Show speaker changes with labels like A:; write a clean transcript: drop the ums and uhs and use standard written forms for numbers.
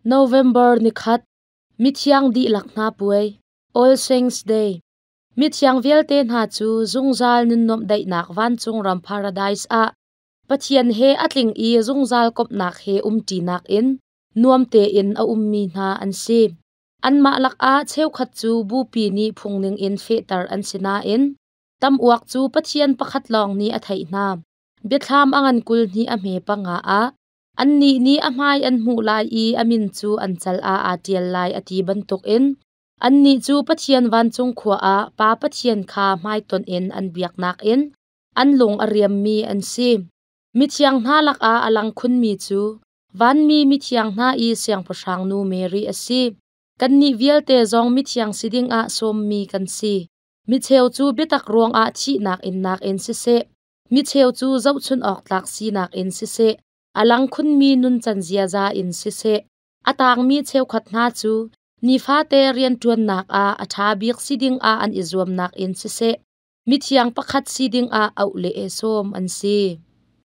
A: November nikhat, Mithiang dihlak hna puai, All Saints Day. Mithiang vialte hna cu zungzal nunnuamh daihnak vancung ram paradise ah Pathian he a tling i zungzal komhnak he umṭinak in nuam tein a ummi hna an si. Anmah lakah cheukhat cu bupi nih phungning in fehter an si nain tam uak cu Pathian pakhat lawng nih a theih hna. Biathlam a ngan 22 a hme panga ah annih nih a hmai an hmuh lai i a min cu an cal ah aa ṭial lai a ti bantukin annih cu Pathian vancung khua ah Pa Pathian kha hmaitonh in an biaknak in an lung a riammi an si. Mithiang hna lakah a lang khunmi cu vanmi mithiang hna i siangpahrang nu Mary a si. Kannih vialte zong mithiang si dingah sawmmi kan si. Micheu cu biatak ruangah thihnak innak in siseh, micheu cu zohchunh awk tlak sinak in siseh, a lang khunmi nuncan ziaza in siseh, a tangmi cheukhat hna cu nifate rianṭuannak ah a ṭha bik si dingah an i zuamnak in siseh, mithiang pakhat si dingah auh le sawm an si.